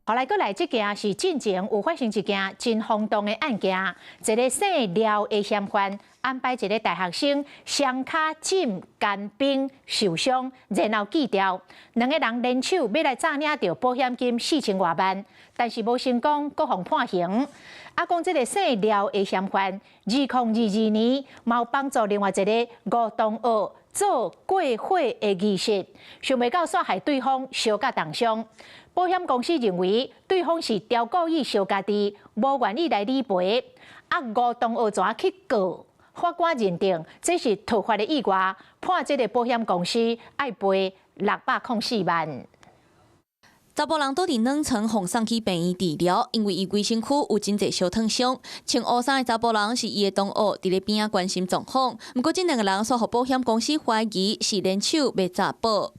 後來閣來這件是進前有發生一件真轟動的案件，一个姓廖的嫌犯安排一个大學生雙跤浸乾冰受傷，然後記掉，兩个人聯手欲來詐領著保險金4000外萬，但是無成功，閣予判刑。啊，講這个姓廖的嫌犯，2022年嘛有幫助另外一个吳同學做過火的儀式，想袂到煞害對方燒甲重傷。保險公司認為對方是刁故意燒家己，無願意來理賠。啊，吳同學怎去告？法官認定這是突發的意外，判這个保險公司愛賠604萬。查埔人倒佇軟床予送去病院治療，因為伊規身軀有真濟燒燙傷。穿烏衫的查埔人是伊的同學，佇咧邊仔關心狀況。毋過，這兩个人煞予保險公司懷疑是聯手欲詐保。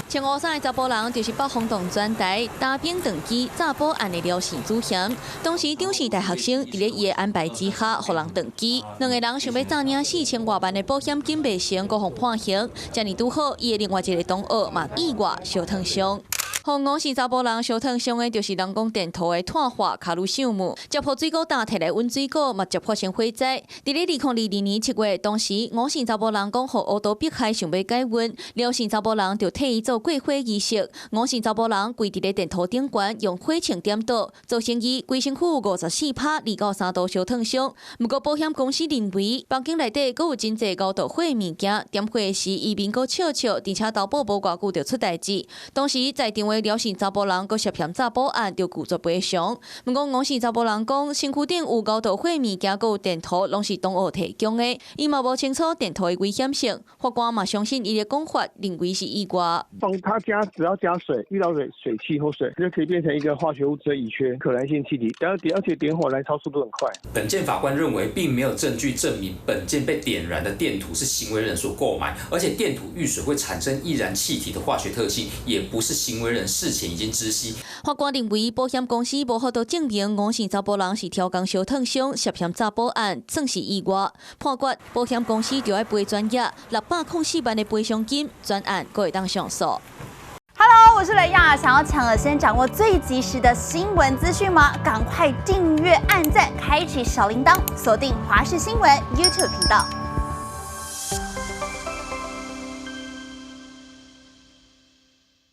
穿烏衫的查埔人就是爆轟動全台打冰斷機詐保案的廖姓主嫌。當時張姓大學生佇咧伊的安排之下，予人斷機。兩个人想欲詐領4000外萬的保險金袂成，閣予判刑。這呢拄好，伊的另外一个同學嘛意外燒燙傷。予吳姓查埔人燒燙傷的，就是人講電塗的炭化卡魯秀木，接破水果擔提來運水果，嘛接發生火災。佇咧2022年7月，當時吳姓查埔人講，予烏毒迫害，想欲解怨，廖姓查埔人就替伊做過火儀式。吳姓查埔人跪佇咧電塗頂懸，用火槍點火，造成伊規身軀54%，2到3度燒燙傷。毋過保險公司認為，房間內底閣有真濟熬導火物件，點火時伊面閣笑笑，而且投保無偌久就出代誌。當時在場的廖姓查埔人閣涉嫌詐保案，就拒絕賠償。毋過吳姓查埔人講，身軀頂有熬導火物件，閣有電塗，攏是同學提供的，伊嘛無清楚電塗的危險性。法官嘛相信伊的講法，認為是意外。放他加只要加水，遇到水水汽或水，就可以變成一個化學物質乙炔，可燃性氣體。然後點而且點火燃燒速度很快。本件法官認為，並沒有證據證明本件被點燃的電塗是行為人所購買，而且電塗遇水會產生易燃氣體的化學特性，也不是行為人事前已經知悉。法官認為，保險公司無法度證明吳姓查埔人是刁工燒燙傷，涉嫌詐保案，算是意外。判決保險公司就愛賠全額604萬的賠償金，全案閣會當上訴。 Hello，我是雷亞，想要搶先掌握最及時的新聞資訊嗎？趕快訂閱、按讚、開啟小鈴鐺，鎖定華視新聞 YouTube 頻道。